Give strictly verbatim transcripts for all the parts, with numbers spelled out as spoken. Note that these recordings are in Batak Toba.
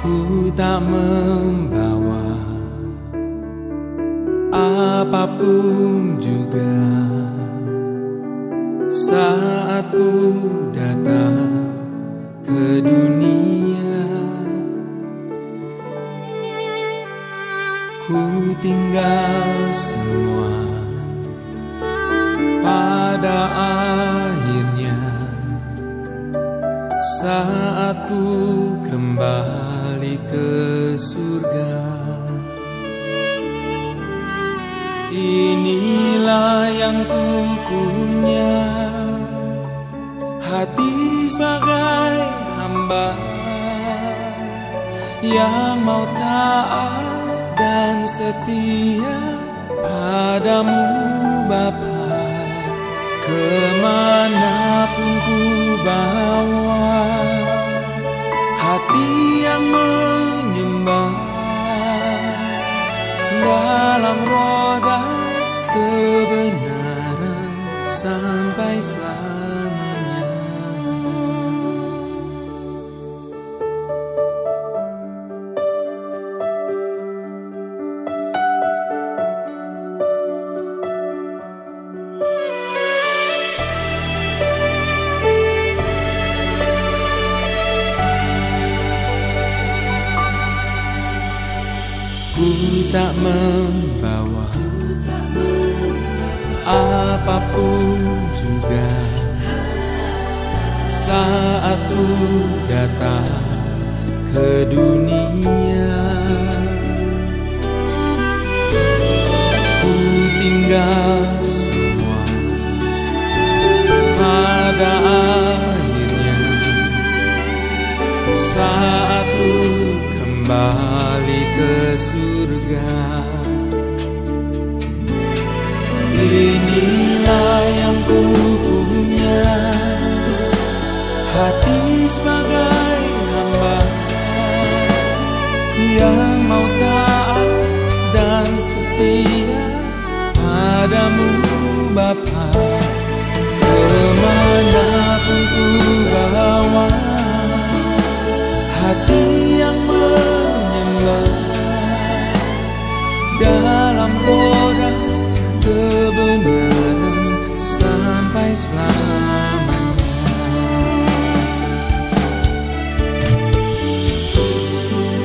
Ku tak membawa apapun juga saat ku datang ke dunia. Ku tinggal semua pada akhirnya saat ku kembali ke surga. Inilah yang ku punya, hati sebagai hamba yang mau taat dan setia padamu, Bapa. Kemanapun ku bawa hati yang menyembah dalam roda kebenaran sampai selamanya. Ku tak membawa apapun juga saat ku datang ke dunia. Ku tinggal semua pada akhirnya saat ku kembali ke surga. Inilah yang ku punya, hati sebagai hamba yang mau taat dan setia padamu, Bapa. Kemanapun ku bawa hati yang menyembah dalam roda kebenaran sampai selamanya.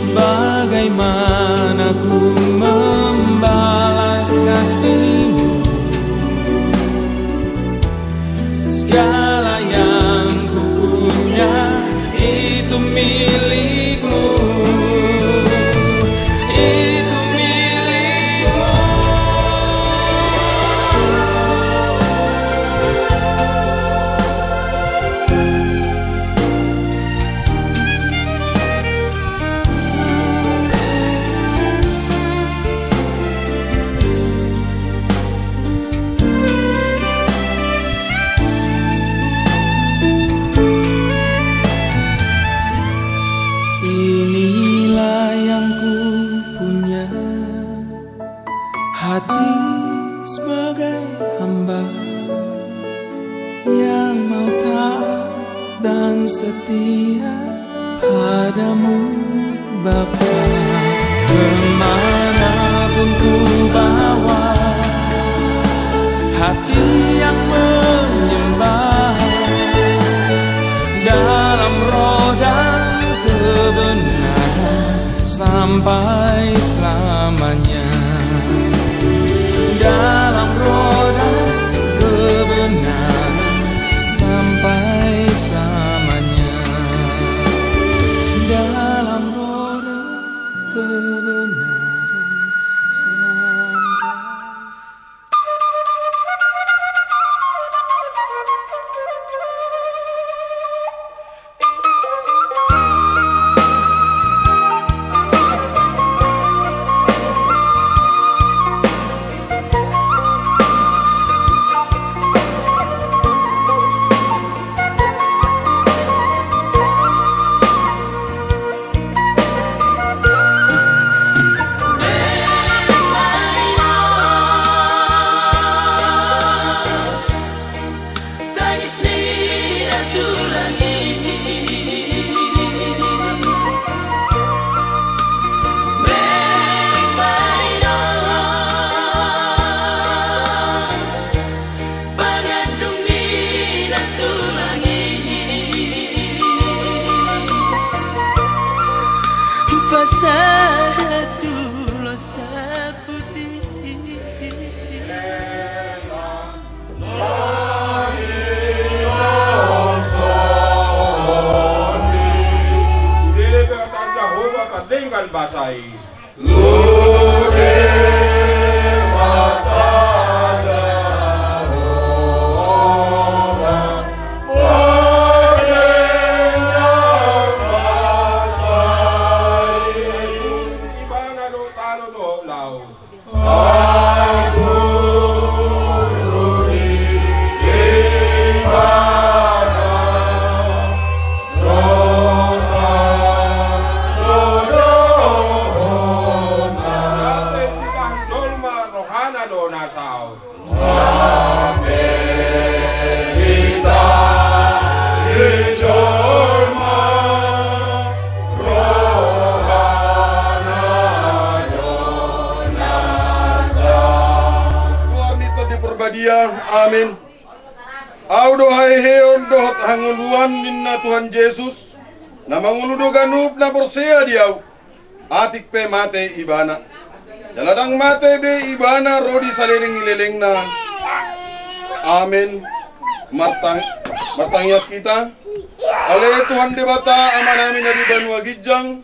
Bagaimana ku membalas kasih-Mu? Segala yang ku punya itu milik-Mu. Itu milik-Mu. Inilah yang ku punya, hati sebagai hamba yang mau taat dan setia padamu, Bapa. Kemanapun ku bawa hati yang menyembah dalam roda kebenaran sampai selamanya. Dalam roda kebenaran sampai selamanya. Dalam roda kebenaran sampai Pasahat ulos saput i. Denggan basa i. Amen. Ahu do haheheon dohot hangoluan ninna Tuhan Jesus, na mangolu do ganup na porsea di ahu, atik pe mate ibana. Jala ndang mate be ibana ro di saleleng ni lelengna. Amen. Martang-, martangiang hita. Ale Tuhan Debata, Amanami na di banua ginjang,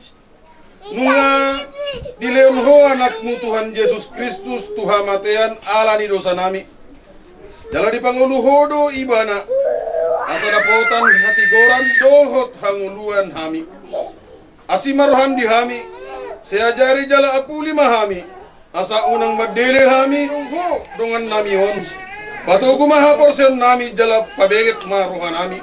nunga dilehon Ho Anakmu Tuhan Jesus Kristus tu hamatean ala ni dosanami. Jala dipangolu Ho do ibana, asa dapotan hatigoran dohot hangoluan hami. Asi ma roham di hami, sai ajari jala apuli ma hami, asa unang mandele hami dohot dongannami on. Patogu ma haporseaonnami jala pabeget ma rohanami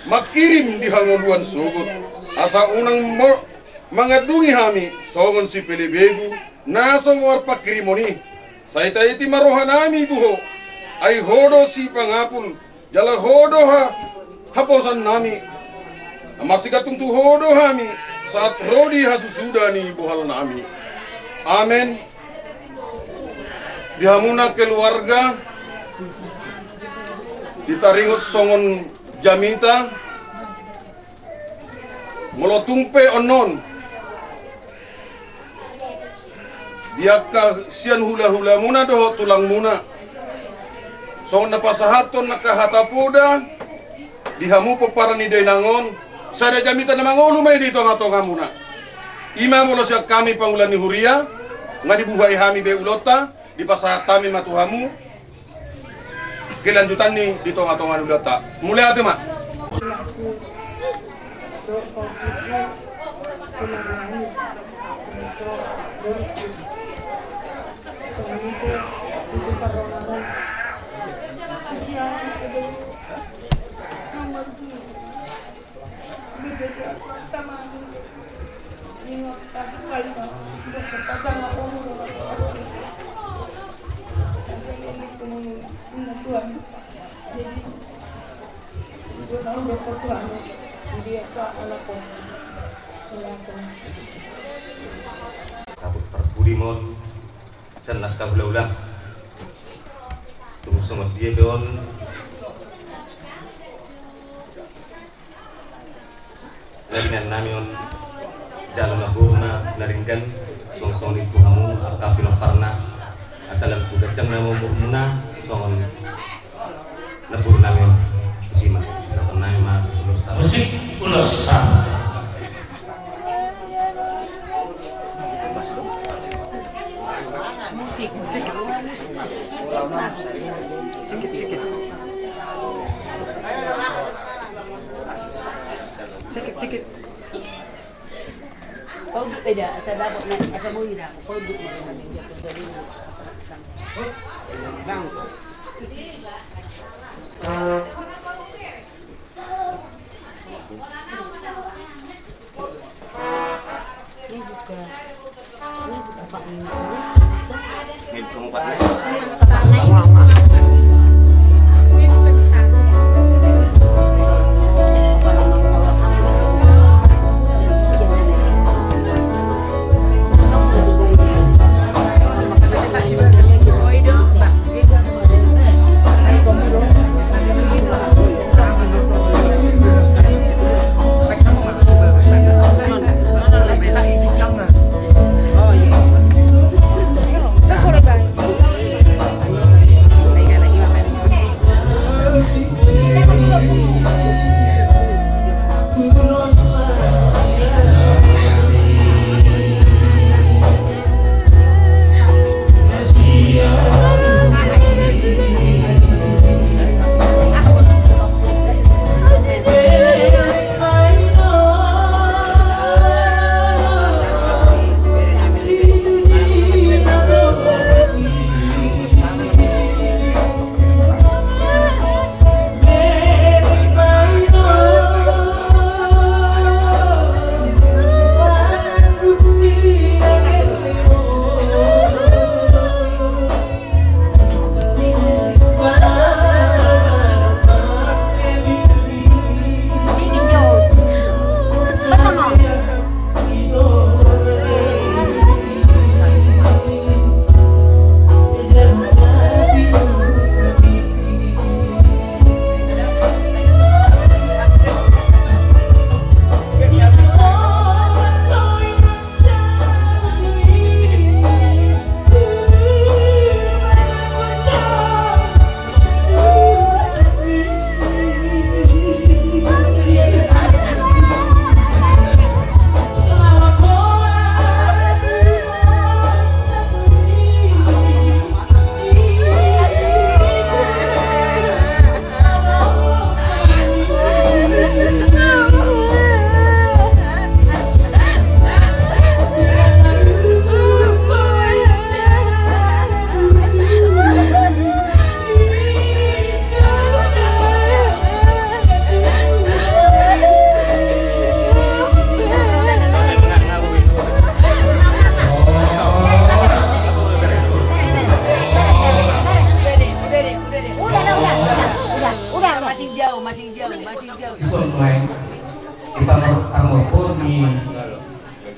mangkirim di hangoluan sogot, asa unang mo-, mangandungi hami songon sipelebegu na so marpangkirimon i. Sai taiti ma rohanami tu Ho, ai Ho do sipangapul, jala Ho do ha-, haposanami. Marsigantung tu Ho do hami sahat ro di hasusuda ni bohalnami. Amen. Di hamuna keluarga, ditaringot songon jamita, molo tung pe onon di angka sian hulahulamuna dohot tulangmuna, songon na pasahathon angka hata poda di hamu pomparan ni dainang on, sada jamita na mangolu ma i di tongatongamuna. I ma molo sian hami pangula ni huria, nga dibuhai hami be ulonta, dipasahat hami ma tu hamu kelanjutanna di tongatonga ni ulaonta. Mauliate ma. Sabut parpudi ma on sian angka hulahula. Tung songon dia pe on. Nari nami on jalo na boru na naringgan, songon songon i tu hamu angka pinomparna, asa lam tu ganjang nama umurmuna songon na boru nami on. Isi ma, sahut nami ma ulos sa. Musik ulos sa. Musik, musik. Sikit, sikit. Sikit, sikit. Kau di beda, asa dapot na, asa mau ina, kau di beda. Bang.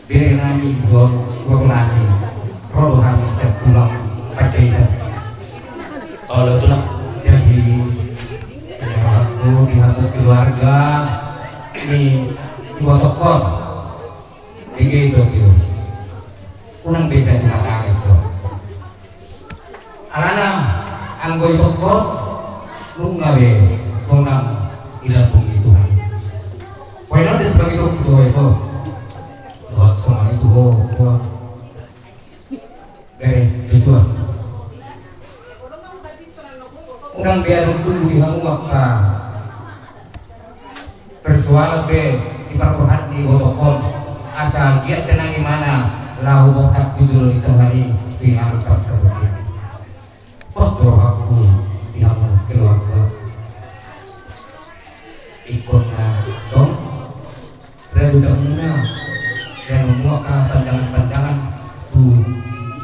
Bere nami, suhut nami, ro do hami sian tulang Panjaitan. Olo, tulang. Jadi, aku dihamput keluarga ni dua tokoh. Dege itu, tio. Unang be sai manangis, tio. Alana anggo i tongkot, nunga be sonang i lambung ni Tuhan. Poin on do sebagai tong tua itu. Buat sonang itu ho, ho. Bere, Joshua. Unang be adong tubu di hamu angka persoalan be di parborhat ni ibotohon, asa giat tenang imana laho borhat tu jolo ni Tuhan i di hamu parsaulian. Pos do rohangku di hamu keluarga. Ingkon na tong radutamuna dan mambuat pandangan-pandangan tu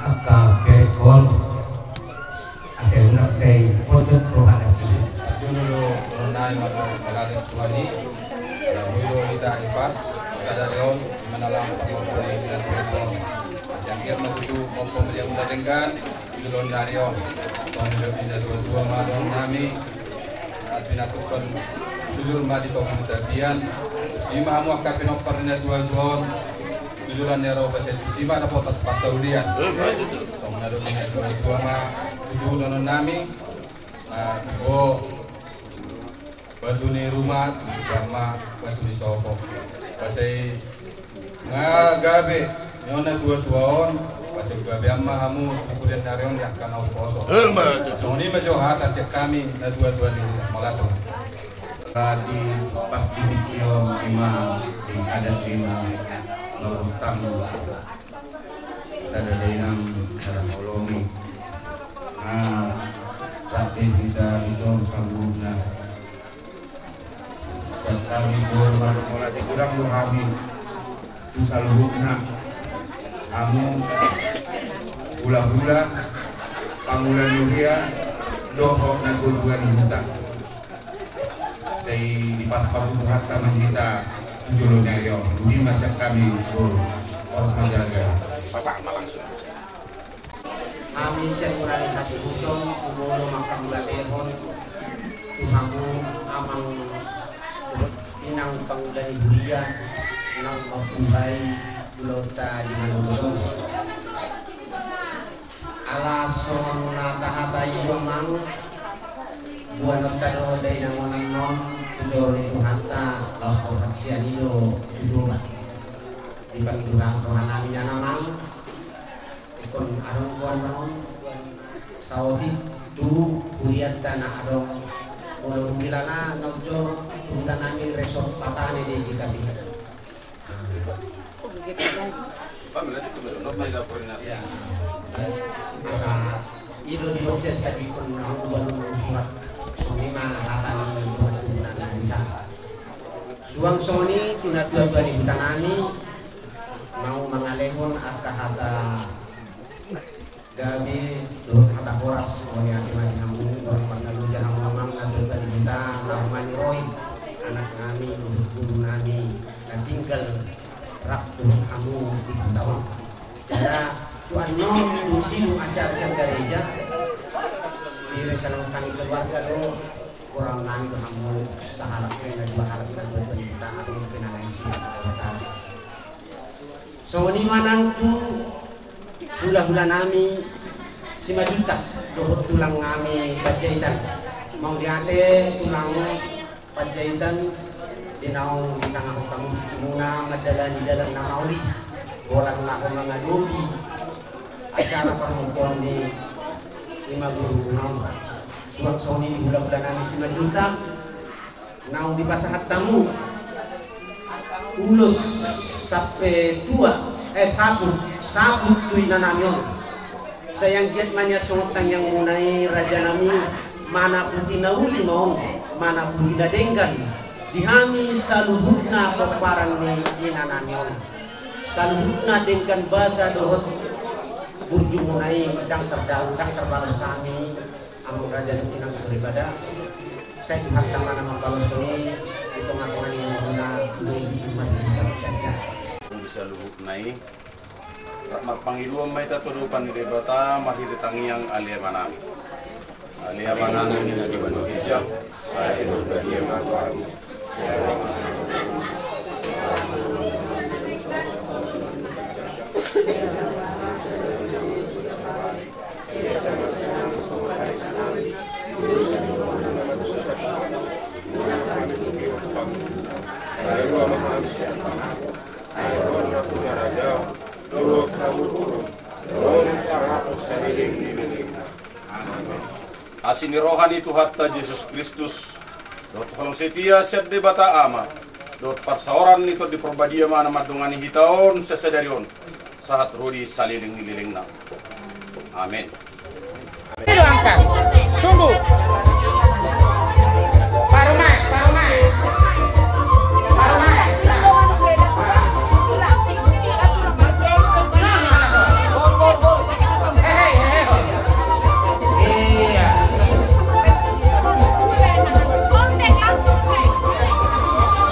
angka berek on. Asa unang sai poncot roha nasida. Jolo do, dohonon nai ma tu Tuhan i. Molo hita ipas sadari on, di mana lam pangorban ni Tuhan. Asa anggiat ma tutu pamilihan na denggan di joloan ni ari on. Songon na didok ni na tua-tua ma dohonon nami. Asa pinatupa jujur ma di topi ni tapian. Tusi ma hamu angka pinompar ni na tua-tua on. Jujur an ni ari on, asa tusi ma dapotan parsaulian. Songon na didok ni na tua-tua ma tutu dohonon nami. Nah, bo, batu ni ruma, jama batu ni sopo. Asa i nga gabe ni on na tua-tua on, asa gabe ma hamu di pudian ni ari on di angka na umposo. Songon i ma jo hata sian hami na tua-tua ni ruma. Mauliate. Tadi pas di video memang di adat memang lurus tamu. Sada dainang, sada holong i. Nah, tapi hita dison saluhutna. Sian hami boru Madung Mauliate godang do hami tu saluhutna. Hamu hulahula, pangula ni huria dohot na tuatua ni huta. Sai dipasupasu Tuhanta ma hita tu jolo ni ari on. Boti ma sian hami boru. Horas ma jala gabe. Hami sian mula ni hasuhuton tu boru mangkamauliatehon tu hamu amang inang pangula ni huria naung mambuhai ulaonta di Manurung on. Ala songon na tahatai do amang, boanonta do dainang on annon tu jolo ni Tuhanta laos borhat sian i do tu Toba. Di panduhang roha nami nian amang, ingkon adong boan on saotik tu hurianta na adong. Molo huhilala na ujo tu huta nami resort Patane di G K P. Asa i do di boxer sabi pun naung ubalu surat. Songon i ma hata ni tubunan na di sana. Suang songon i tu na tuatua ni huta nami, naung mangalehon angka hata gabe dohot hata horas. Mauliate ma di hamu, dohot parna loja hamu amang na tuatua ni huta, na maniroi anak nami dohot boru nami na tinggal rap dohot hamu di huta on. Jala tu annon dung sidung acara sian gareja, direncanakan hami keluarga do, goarhon nami do hamu sahalak pe na dua halak na tuatua ni huta, adong pe na lain sian keluarga. Songon i ma nang tu hulahula nami Simanjuntak dohot tulang nami Panjaitan. Mauliate tulang Panjaitan, di naung disangap hamu muna mandalani dalan na mauli, holan laho mangadopi acara parmompoon ni lima boru naung. Suang songon i di hulahula nami Simanjuntak, naung dipasahat hamu ulos sampe tua, eh, saput, saput tu ina nami on. Sai anggiat ma nian songon tangiang muna i raja nami, mana pudi na uli ma on, mana pudi na denggan di hami saluhutna pomparan ni ina nami on. Saluhutna denggan basa dohot burju muna i ndang tardao, ndang tarbalos hami. Amang raja dohot inang soripada, sai Tuhanta ma na mambalos i di tongatonga ni umurna, di umur ni hita. Saluhutna i, rap marpangidoan ma hita tu adopan ni Debata marhite tangiang Ale Amanami. Ale Amanami na di banua ginjang, sai dibadia ma goarmu. Asi ni roha ni Tuhanta Jesus Kristus, dohot holong setia sian Debata Ama, dohot parsaoran ni Tondi Parbadia ma na mandongani hita on sian sadari on, sahat ro di saleleng ni lelengna. Amen. Ini doang, Kang. Tunggu. Baru main, baru main. Baru main. Hei, hei, hei. Iya.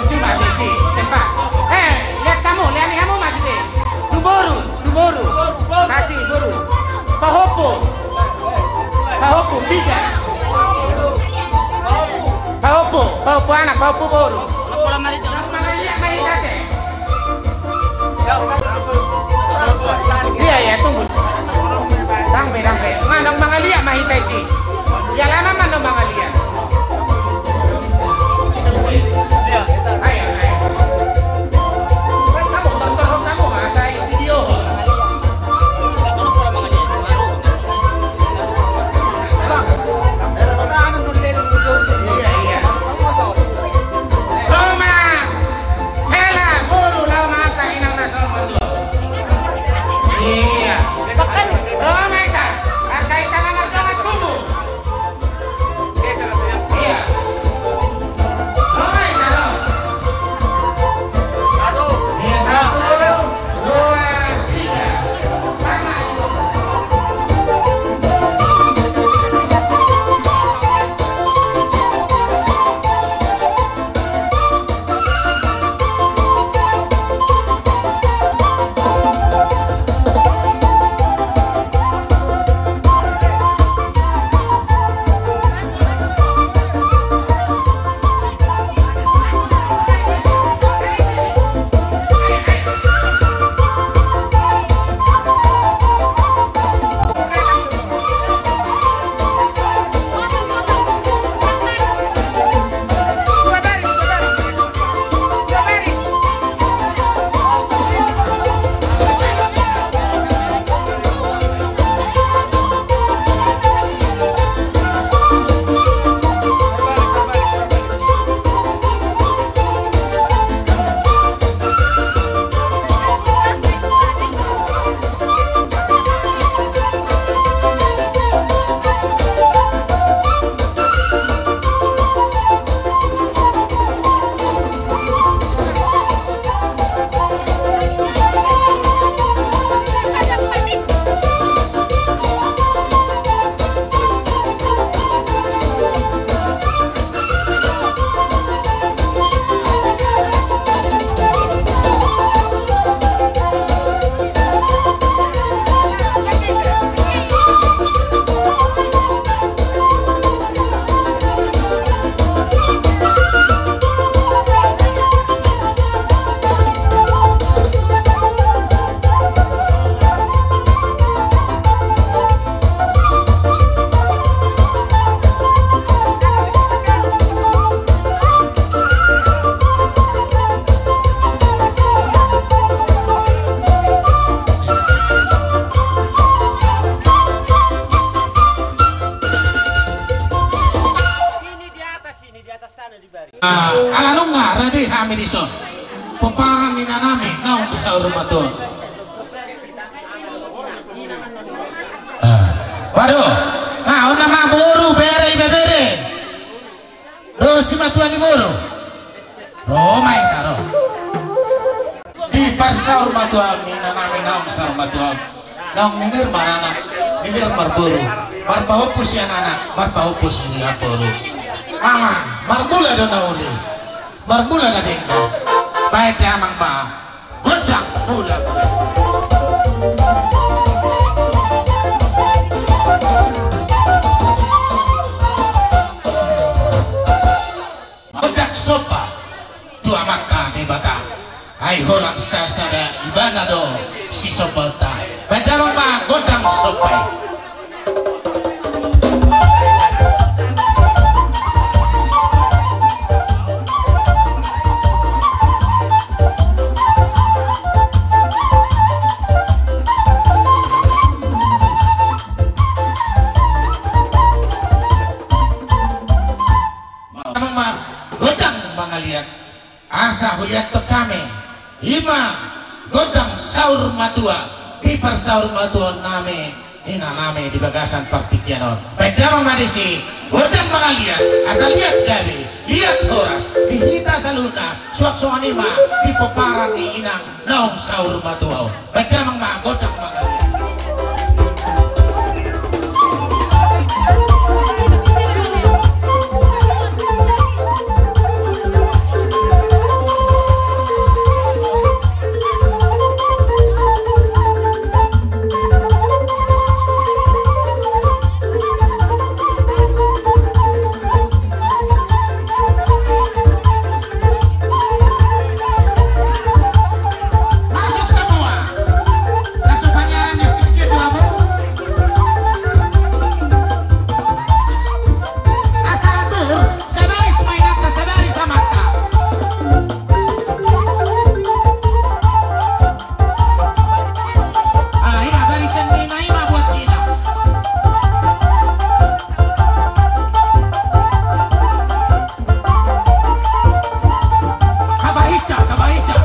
Isi mati, isi. Tempat. Eh, lihat kamu, lihat ni kamu masih, sih. Tu boru. Tu boru. Boru, boru. Kasi boru. Pahompu. Pahompu, tiga. Pahompu, pahompu anak, pahompu boru. Nang mangaliat ma hita, te. Iya, iya, tunggu. Dang be, dang be. Nang mangaliat ma hita isi. Ia lama ma nang mangaliat. Roma, hela, boru, laho mangantar inang na so mandok. Iya. Roma hita, angka hita na mardongan tubu. Ala nunga rade hami dison, pomparan ni inanami naung saur matua. Waduh, na on nama boru, bere, ibebere. Ro simatua ni boru. Ro ma hita ro. Diparsaur matua ni inanami naung saur matua. Naung ninir maranak, ninir marboru, marpahompu sian anak, marpahompu sian boru. Ama, marmula do na uli, marmula na denggan. Baen damang ma gondang. Mula, mula. Gondang somba tu Amanta Debata. Ai holan sasada Ibana do sisombaonta. Baen damang ma gondang somba i. Gondang mangaliat. Asa huliathon hami, i ma gondang saur matua, di parsaur matuaon nami, ina nami di bagasan partingkian on. Baen damang ma disi, gondang mangaliat, asa liat gabe, liat horas, di hita saluhutna, suang songon i ma, di pomparan ni inang naung saur matua on. Baen damang ma gondang mangaliat. Masuk semua. Langsung panyaran listrik dia dua, Bu. Asal atur, sabaris mainan, sabaris amanta. Ah, ima, barisan ni na ima buat kita. Kabahica, kabahica.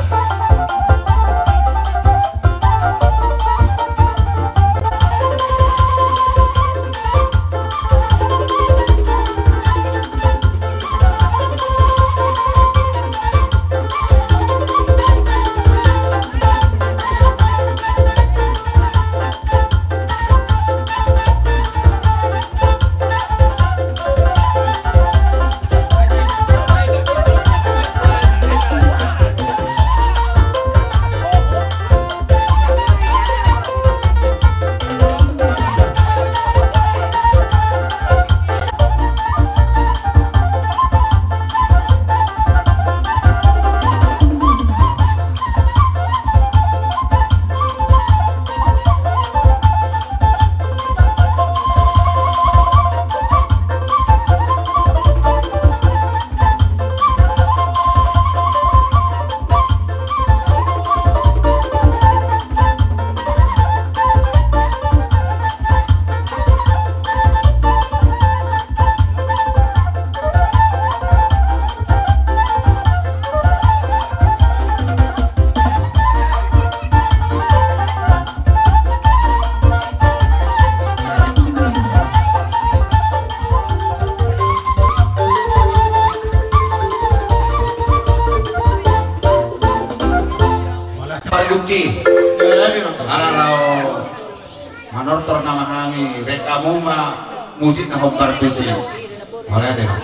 Parguci. Ala lao manortor nama hami, baen hamu ma musik na hombar tusi. Mauliate ma.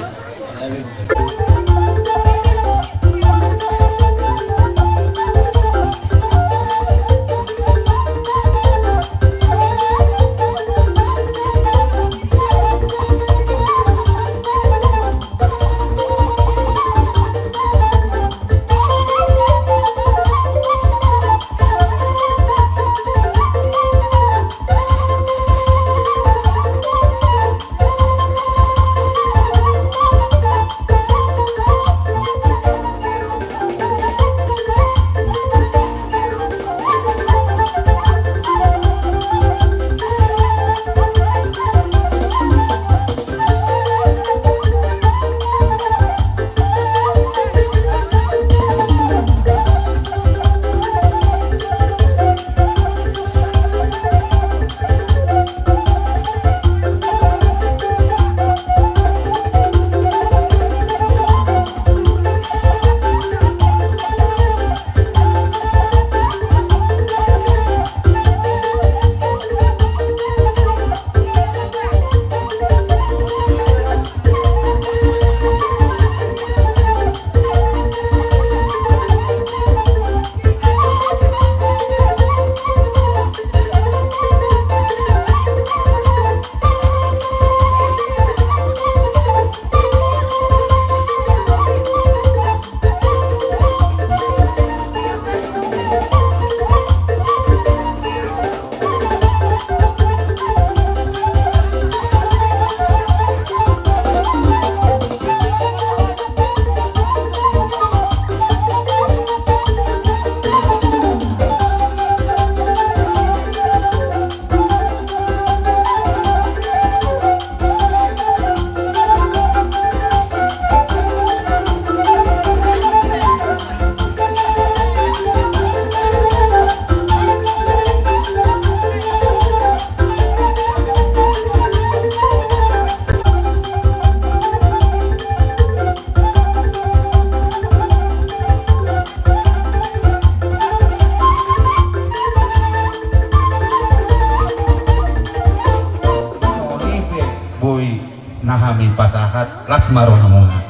Las ma rohamuna.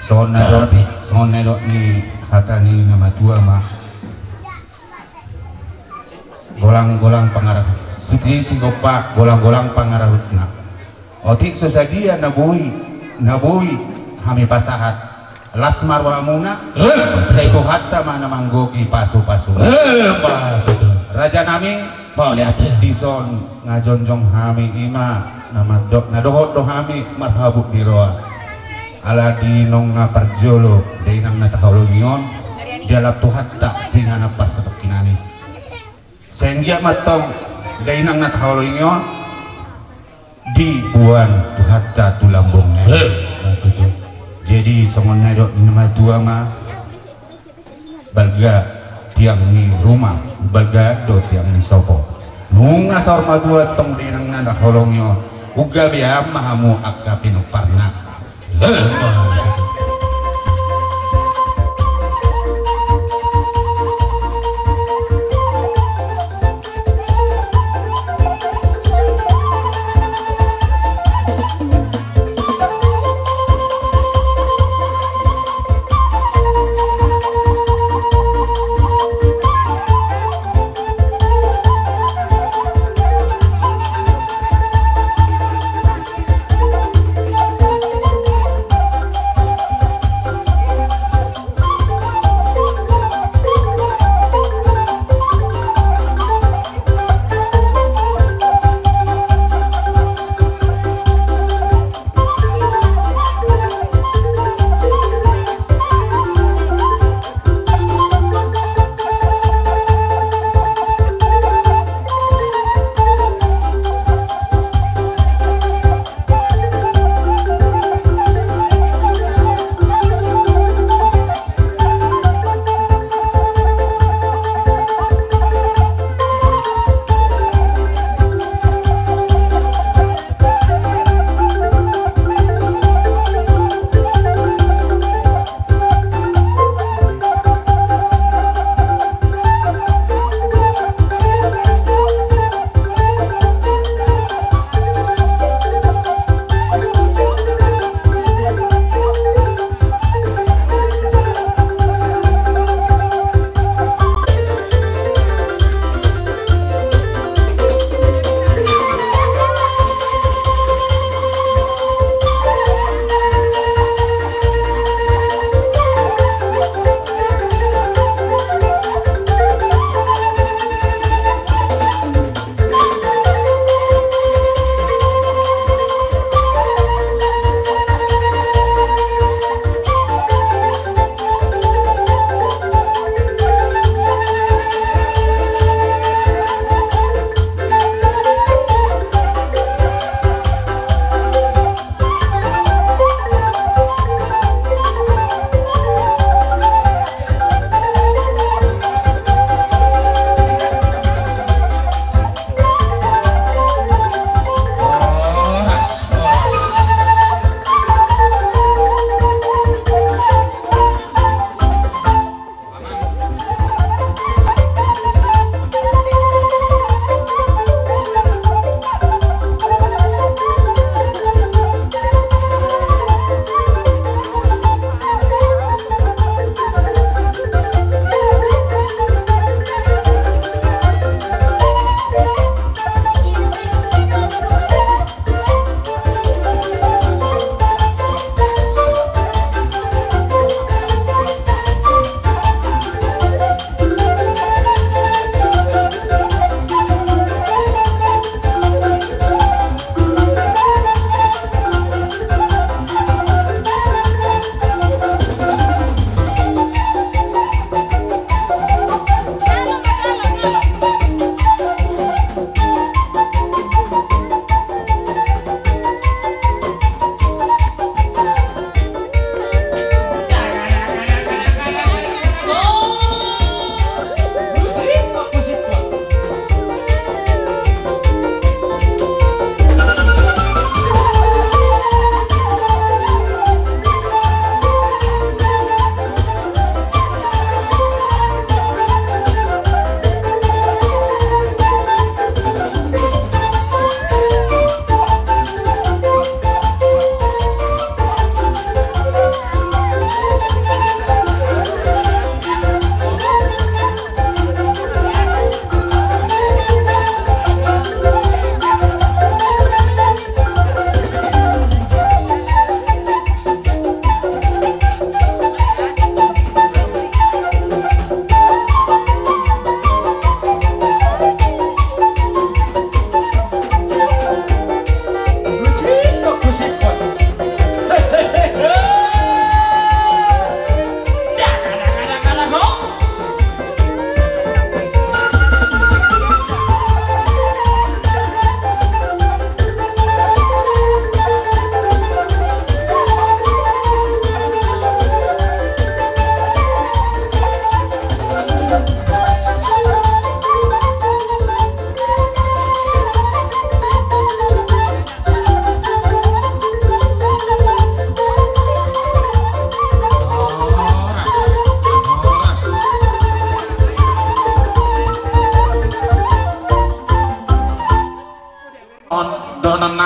Songon na dok, songon na dok ni hata ni na matua ma. Golang-golang pangarahut. Sititi sigompa, golang-golang pangarahutna. Otik so sadia na boi, na boi hami pasahat. Las ma rohamuna. Eh. Sai Tuhanta ma na manggohi pasu-pasu. Eh, ma tutu. Raja nami. Mauliate. Dison nga jongjong hami i ma na mandok, na dohot do hami marhabot ni roha. Ala di nunga parjolo dainang na taholongi on dialap Tuhanta di inganan parsatongkinan i. Sai anggiat ma antong dainang na taholongi on diboan Tuhanta tu lambungna. Eh, ma tutu. Jadi songon na dok ni na matua ma, balga tiang ni ruma, balga do tiang ni sopo. Nunga saur matua antong dainang na taholongi on, gabe ma hamu angka pinomparna. Eh, ma tutu.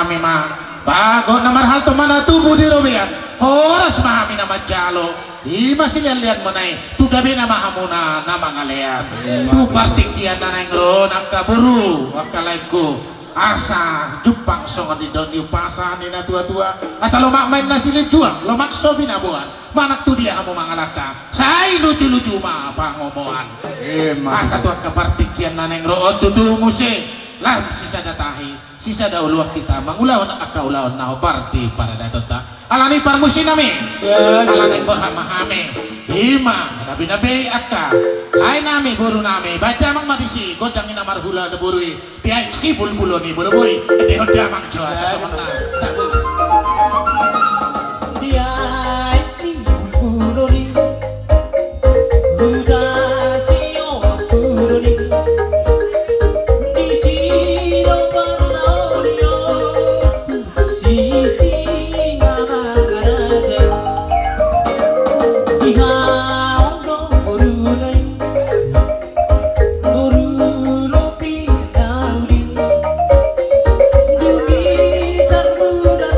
Hami ma, bagot na marhalto ma na tubu di robean, horas ma hami na manjalo. I ma sileanleanmuna i, tu gabena ma hamuna na mangalean. Tu partingkian na naeng ro, angka boru, angka laengku, asa jumpang songon nidok ni umpasa ni natuatua, asa lomak ma inna silinjuang, lomak so binaboan, manang tu dia hamu mangalangka, sai lujuluju ma pangomoan. Asa tu angka partingkian na naeng ro on tutu muse, lam sisada tahi, sisada uluan hita mangulahon angka ulaon na hombar di paradatonta. Alani parmusinami, ala naeng borhat ma hami, i ma nabinabei angka laenami, borunami, baen damang ma disi gondang i na marhula na boru i, di aek sibulbulon i, molo boi endehon damang jo asa songon na tabo. Di aek sibulbulon i, huta siompuron i, disi do parlaonion. Sisingamangaraja i, di haondong boru nai, boru lopi nauli, dung i tarbuda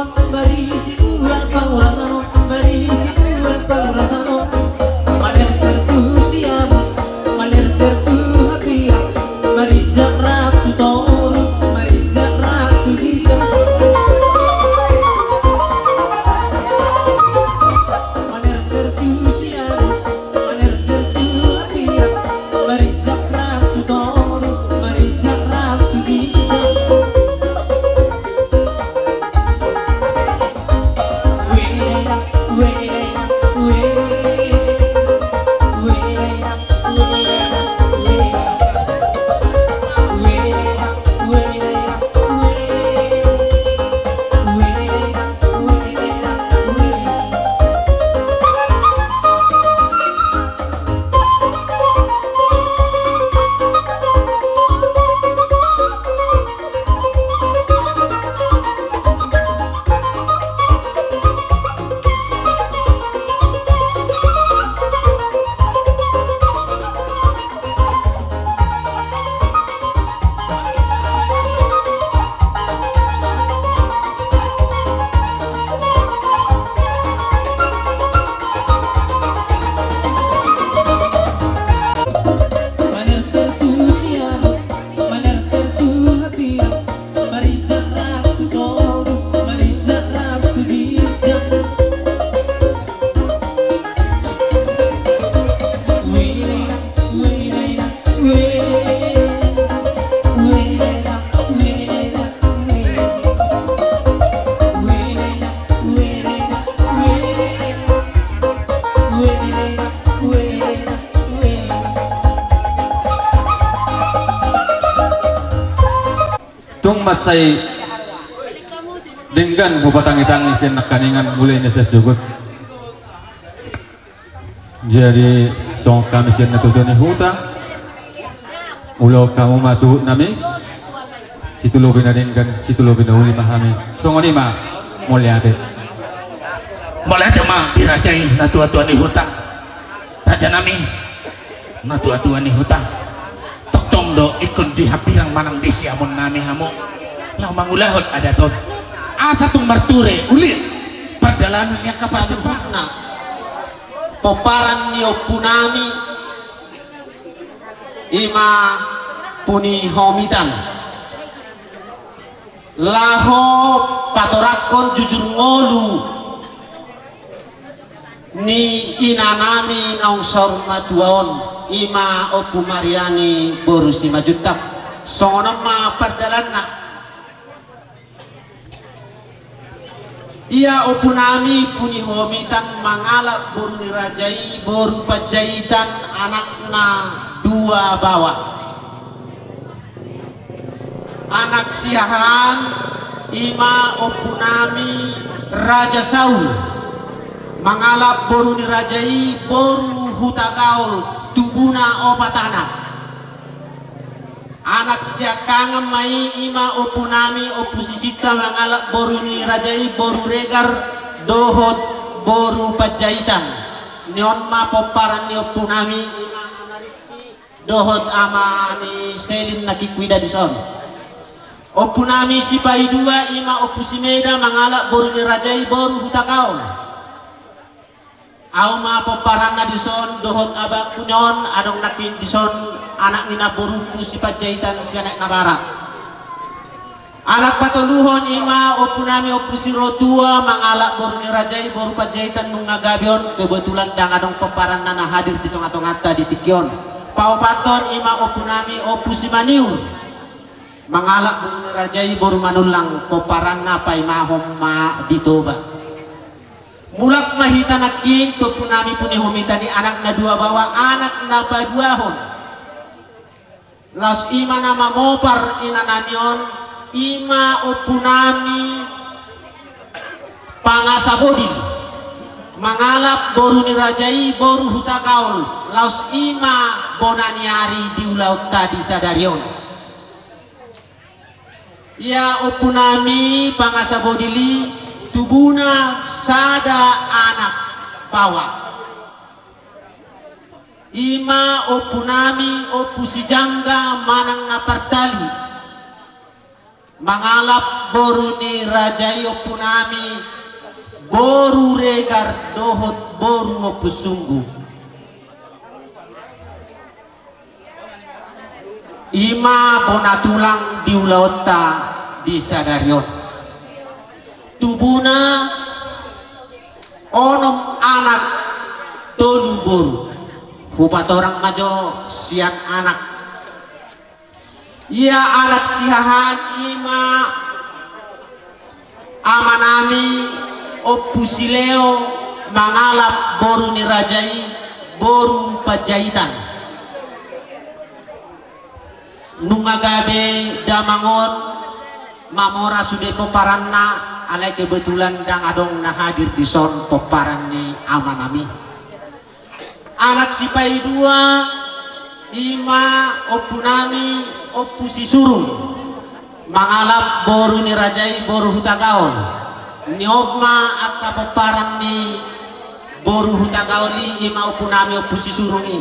Marisi ual pangurasan on, marisi ual pangurasan on. Manerser tu siamun, manerser tu hambirang, marinjak rap tu toru, marinjak rap tu ginjang. Manerser tu siamun, manerser tu hambirang, marinjak rap tu toru, marinjak rap tu ginjang. Tung mansai denggan hupatangitangi sian nangkiningan mulai na sian sogot. Jadi songon hami sian natuatua ni huta, ulaon hamu ma suhut nami. Situlopi na denggan, situlopi na uli ma hami. Songon i ma. Mauliate. Mauliate ma dirajai natuatua ni huta. Raja nami, natuatua ni huta. Tongtong do ingkon di hambirang manang di siamun nami hamu laho mangulahon adat on. Asa tung marture uli pardalanan ni angka panjang. Saluhutna pomparan ni ompu nami, i ma Punihomitan, laho patorangkon jujur ngolu ni inanami naung saur matua on, i ma Ompu Mariani boru Simanjuntak. Songon on ma pardalananna. Ia ompunami Punihomitan mangalap boru ni raja i boru Panjaitan, anakna dua baoa. Anak sihahaan i ma ompunami Raja Saul mangalap boru ni raja i boru Hutagaol, tubuna opat anak. Anak siangkangan ma i, i ma ompunami Ompu Sisinta mangalap boru ni raja i boru Regar dohot boru Panjaitan. Ni on ma pomparan ni ompunami i ma Ama Rizki dohot ama ni Selin na hita ida dison. Ompunami sipaidua i ma Ompu Simeda mangalap boru ni raja i boru Hutagaol. Au ma pomparanna dison dohot abangku ni on, adong nangkin dison anak ni namborungku Sipanjaitan sian aek na barat. Anak patoluhon i ma ompunami Ompu Sirotua mangalap boru ni raja i boru Panjaitan, nunga gabe on, kebetulan ndang adong pomparanna na hadir di tongatonganta di tingki on. Paopathon i ma ompunami Ompu Simaniur mangalap boru ni raja i boru Manullang, pomparanna paimahon ma di Toba. Mulak ma hita nangkin tu ompunami Punihomitan i, anakna dua baoa, anak na paduahon. Laos i ma na mamopar inanami on, i ma ompunami Pangasabodil mangalap boru ni raja i boru Hutagaol, laos i ma bona ni ari di ulaonta di sadari on. Ia ompunami Pangasabodil i tubuna sada anak baoa. I ma ompunami Ompu Sijangga manang na partali. Mangalap boru ni raja i ompunami, boru Regar dohot boru Ompusunggu. I ma bona tulang di ulaonta di sadari on. Tubuna onom anak, tolu boru. Hupatorang ma jo sian anak. Ia anak sihahaan i ma amanami Ompu si Leo mangalap boru ni raja i, boru Panjaitan. Nunga gabe damang on mamora sude pomparanna, alai kebetulan ndang adong na hadir dison pomparan ni amanami. Anak sipaidua i ma ompunami Ompu si Surung mangalap boru ni raja i, boru Hutagaol. Ni on ma angka pomparan ni boru Hutagaol i, i ma ompunami Ompu si Surung i.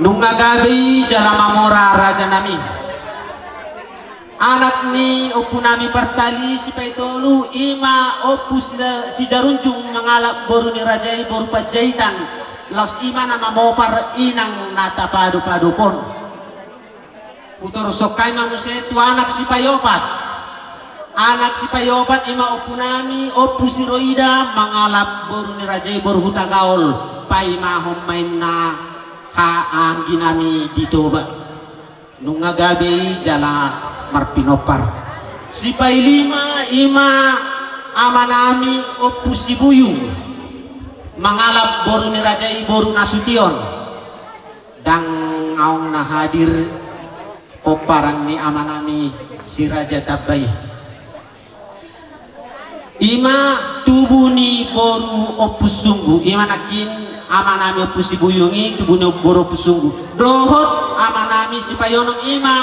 Nunga gabe i jala mamora rajanami. Anak ni ompunami partali sipaitolu i ma Ompu si, si Jarunjung mangalap boru ni raja i, boru Panjaitan. Laos i ma na mamopar inang na tapadopadop on. Hutorus songon i ma muse tu anak sipaiopat. Anak sipaiopat i ma ompunami Ompu si Roida mangalap boru ni raja i, boru Hutagaol, paimahon ma inna haha angginami di Toba. Nunga gabe i jala marpinompar. Sipailima i ma amanami Ompu si Buyung mangalap boru ni raja i, boru Nasution. Ndang adong na hadir pomparan ni amanami si Raja Tamba i. I ma tubu ni boru Ompusunggu, i ma nangkin amanami Ompu si Buyung i, tubu ni boru Ompusunggu. Dohot amanami sipaionom i ma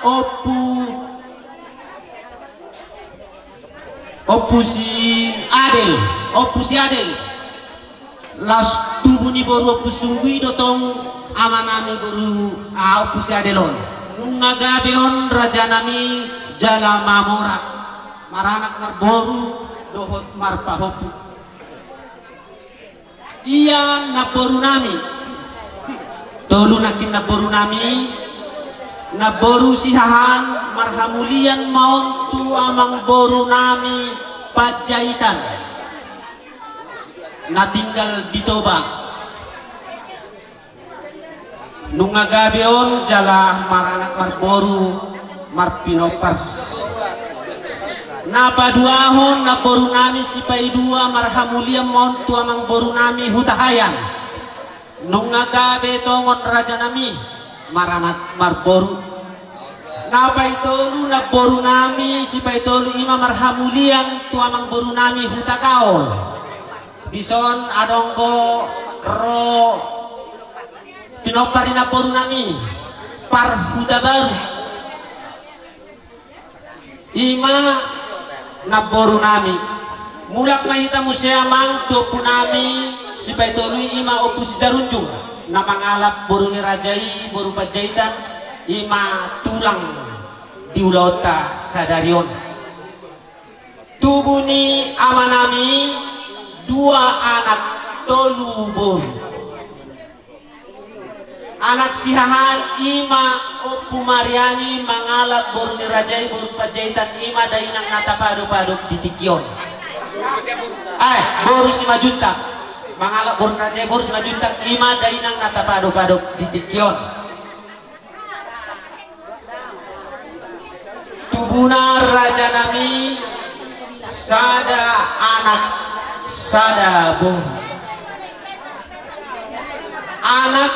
Ompu, Ompu si Adel, Ompu si Adel. Laos tubu ni boru Ompusunggu i do tong amanami boru, ah, Ompu si Adel on. Nunga gabe on rajanami jala mamora, maranak marboru dohot marpahompu. Ia namborunami, tolu nangkin namborunami, namboru sihahaan marhamulian ma on tu amangborunami Panjaitan na tinggal di Toba. Nunga gabe on jala maranak marboru marpinompar. Na paduahon namborunami sipaidua marhamulian ma on tu amangborunami Hutahaean. Nunga gabe tongon rajanami maranak marboru. Na paitolu namborunami sipaitolu i ma marhamulian tu amangborunami Hutagaol. Dison adong do ro pinompar ni namborunami Parhutabaru. I ma namborunami. Mulak ma hita muse amang tu ompunami sipaitolu i, i ma Ompu si Jarunjung na mangalap boru ni raja i, boru Panjaitan, i ma tulang di ulaonta sadari on. Tubu ni amanami, dua anak, tolu boru. Anak sihahaan i ma Ompu Mariani mangalap boru ni raja i, boru Panjaitan, i ma dainang na tapadopadop di tingki on. Eh, boru Simanjuntak. Mangalap boru ni raja i, boru Simanjuntak, i ma dainang na tapadopadop di tingki on. Tubuna rajanami, sada anak, sada boru. Anak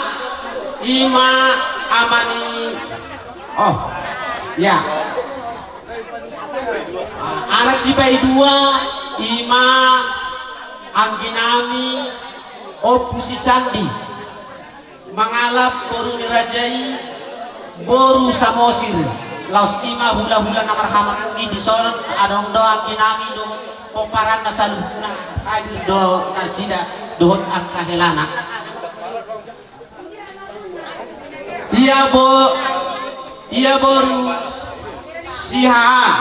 i ma amani, oh, ya. Anak sipaidua i ma angginami Ompu si Sandi. Mangalap boru ni raja i, boru Samosir. Laos i ma hulahula na marhahamaranggi, dison adong do angginami dohot pomparanna saluhutna, hadir do nasida dohot angka helana. Ia bo- Ia boru Sihaan.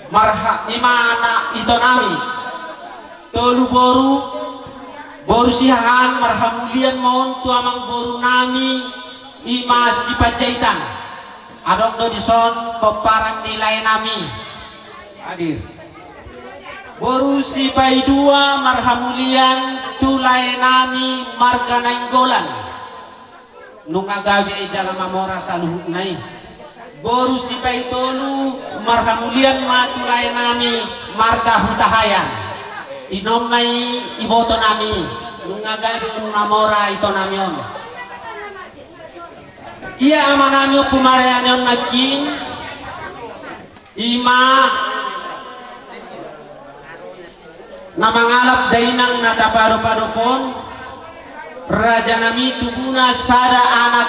Marha-, ima na itonami. Tolu boru, boru Sihaan marhamulian ma on tu amang borunami ima Sipanjaitan. Adong do dison pomparan ni laenami. Hadir. Boru Sipaidua marhamulian tu laenami marga Nainggolan. Nunga gabe jala mamora saluhutna i. Boru Sipaitolu marhamulian ma tu laenami marga Hutahaean. Inon ma i ibotonami, nunga gabe on mamora itonami on. Ia amanami on pumariani on nangkin. Ima na mangalap dainang na tapadopadop on, rajanami tubuna sada anak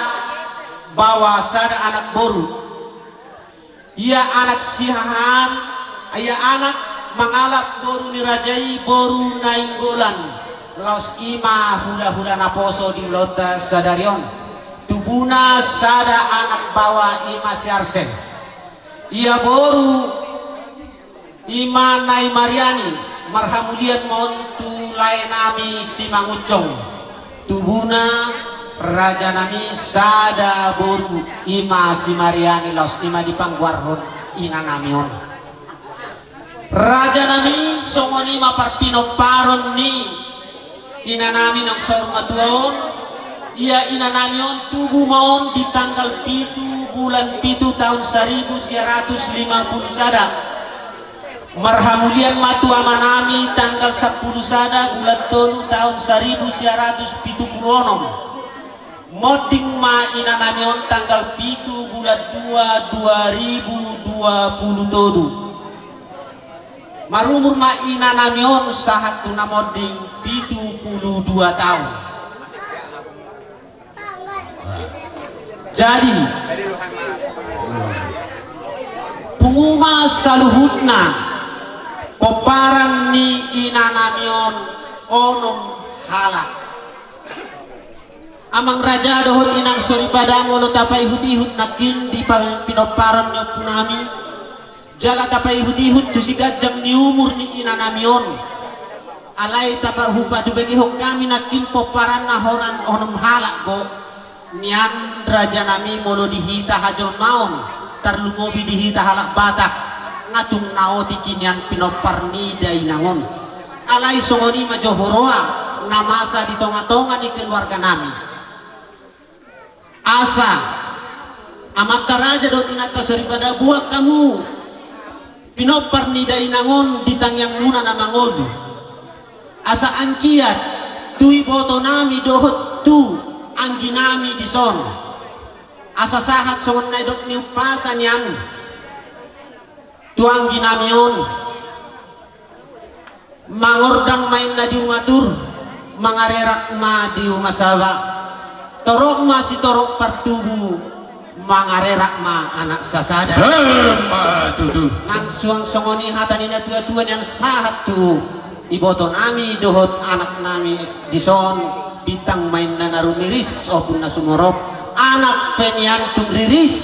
baoa sada anak boru. Ia anak Sihaan, ia anak mangalap boru ni raja i boru Nainggolan. Laos ima hulahula naposo di ulaonta sadari on. Tubuna sada anak baoa ima Siarsen. Ia boru ima Naimariani, marhamulian ma on tu laenami Simangunsong. Tubuna rajanami sada boru ima Simariani laos ima dipanggoarhon inanami on. Rajanami songon ima parpinomparon ni inanami naung saur matua on. Ia inanami on tubu ma on di tanggal pitu bulan pitu taon saribu sia ratus lima pulu sada. Marhamulian ma tu amanami tanggal sampulu sada bulan tolu taon saribu sia ratus pitu pulu onom. Monding ma inanami on tanggal pitu bulan dua dua ribu dua pulu tolu. Marumur ma inanami on sahat tu na monding pitu pulu dua taon. Jadi pungu ma saluhutna pomparan ni inanami on onom halak. Amang raja dohot inang soripada, molo tapaihutihut nangkin di pa-, pinomparan ni ompunami, jala tapaihutihut tu siganjang ni umur ni inanami on. Alai tapa-, hupatubegehon hami nangkin pomparanna holan onom halak do. Nian rajanami molo di hita hajolmaon, tarlumobi di hita halak Batak, nga tung na otik i nian pinompar ni dainang on. Alai songon i ma jo huroha na masa di tongatonga ni keluarganami. Asa amanta raja dohot inanta soripada, boan hamu pinompar ni dainang on di tangiangmuna na mangolu. Asa anggiat tu ibotonami dohot tu angginami dison, asa sahat songon na nidok ni umpasa nian tu angginami on. Mangordang ma inna di uma Tur, mangarerak ma di uma Saba. Torop ma sitorop partubu, mangarerak ma anak sasada. Emma tutu. Nang suang songon i hata ni natuatua nian sahat tu ibotonami dohot anaknami dison, bintang ma inna na rumiris, ombun na sumorop, anak pe nian tung riris.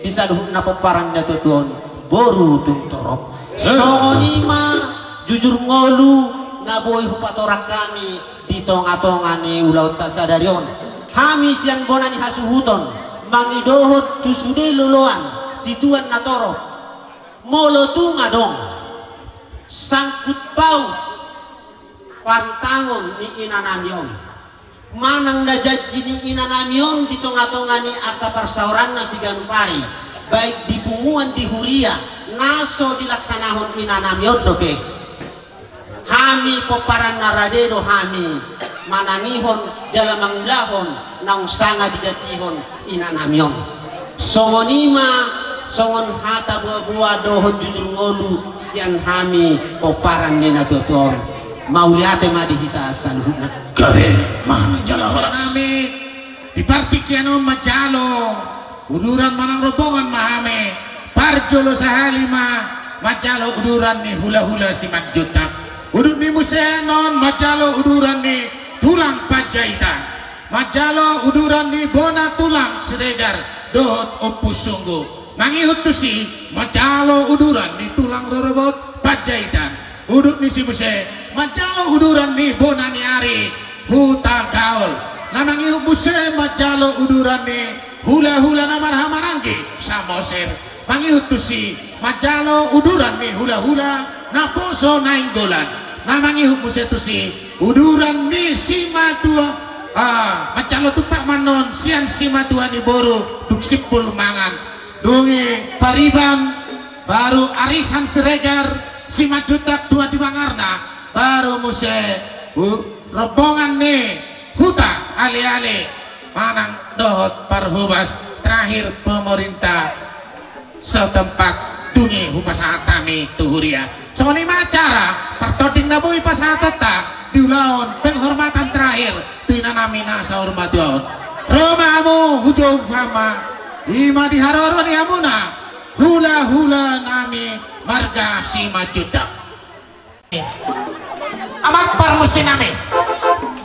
Di saluhutna pomparan ni natuatua on, boru tung torop. Songon i ma jujur ngolu na boi hupatorang hami di tongatonga ni ulaonta sadari on. Hami sian bona ni hasuhuton mangidohon tu sude loloan situan na torop. Molo tung adong sangkut paut pantangon ni inanami on manang na janji ni inanami on di tongatonga ni angka parsaoranna siganup ari, baik di punguan di huria, na so dilaksanahon inanami on dope. Hami pomparanna rade do hami manangihon jala mangulahon naung sanga dijanjihon inanami on. Songon i ma songon hata boaboa dohot jujur ngolu sian hami pomparan ni natuatua on. Mauliate ma di hita saluhutna. Gabe ma jala horas. Hami di partingkian on manjalo uduran manang rombongan ma hami. Parjolo sahali ma manjalo uduran ni hulahula Simanjuntak. Udut ni muse annon manjalo uduran ni tulang Panjaitan. Manjalo uduran ni bona tulang Siregar dohot Ompu Sunggu. Mangihut tusi, manjalo uduran ni tulang rorobot Panjaitan. Udut ni si muse, manjalo uduran ni bona ni ari Hutagaol. Na mangihut muse, manjalo uduran ni hulahula na marhahamaranggi Samosir. Mangihut tusi, manjalo uduran ni hulahula naposo Nainggolan. Na mangihut muse tusi, uduran ni simatua, ah, manjalo tumpak ma annon sian simatua ni boru dung simpul mangan. Dung i pariban, baru arisan Siregar, Simanjuntak tua di bangarna, baru muse, hu-, rombongan ni huta, aleale, manang dohot parhobas, terakhir pemerintah setempat. Dung i hupasahat hami tu huria. Songon i ma acara partording na boi pasahatonta di ulaon penghormatan terakhir tu inanami na saur matua on. Ro ma hamu, hujou hamu ma, i ma di haroro ni hamuna hulahula nami marga Simanjuntak. Amang parmusi nami.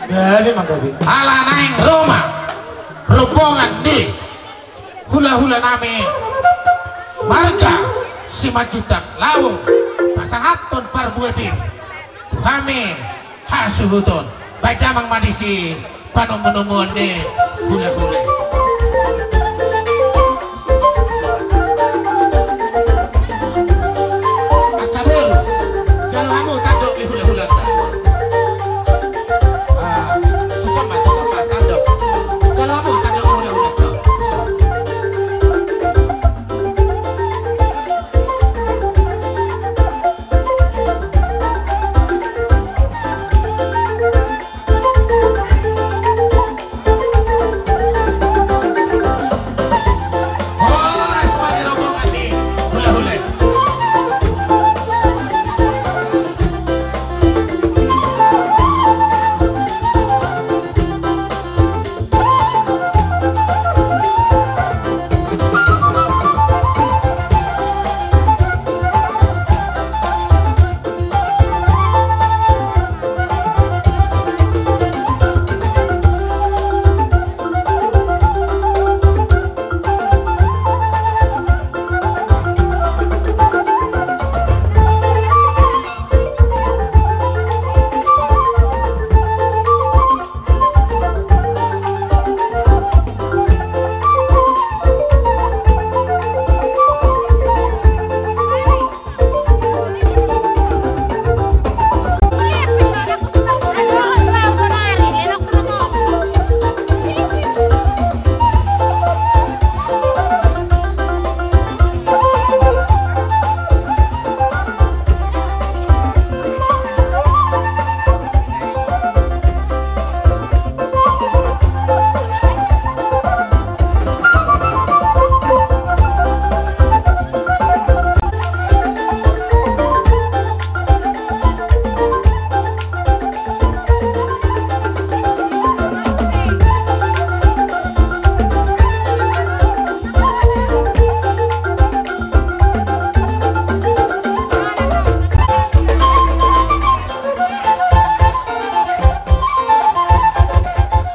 Gabe ma gabe. Ala naeng ro ma rombongan ni hulahula nami marga Simanjuntak laho pasahathon parbue pir tu hami hasuhuton. Baen damang ma disi panomunomuon ni hulahula. Angka boru, jalo hamu tandok ni hulahulanta. Ah, tuson ma, tuson ma, tandok. Jalo hamu tandok ni hulahulanta. Tuson.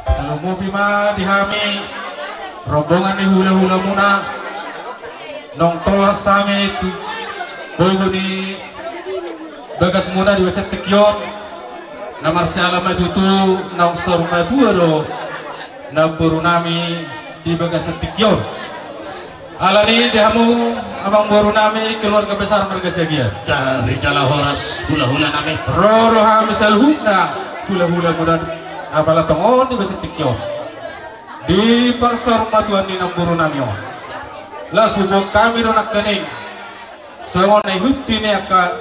Tarlumobi ma di hami rombongan ni hulahulamuna, naung tolhas hami tu gogo ni bagasmuna di bagasan tingki on, na marsiala ma tutu naung saur matua do namborunami di bagasan tingki on. Alani i di hamu amangborunami keluarga besar marga Siagian. Gabe jala horas hulahulanami. Ro do hami saluhutna hulahulamuna, apala tongon di bagasan tingki on, di parsaurmatuaon ni namborunami on. Laos huboan hami do nangkaning songon na ihuti ni angka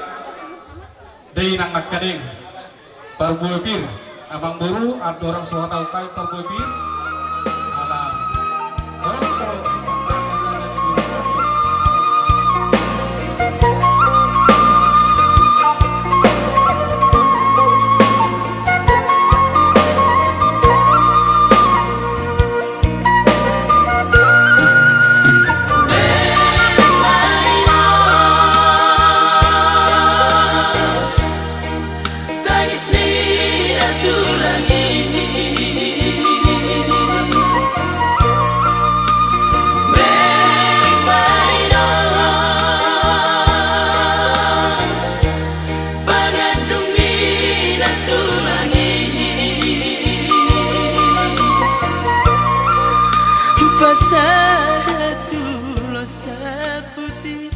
dainang nangkaning. Parbue pir, amangboru, andorang so hatahon hami parbue pir. Ala, orang so Tangis ni natulang i. Pasahat ulos saputi.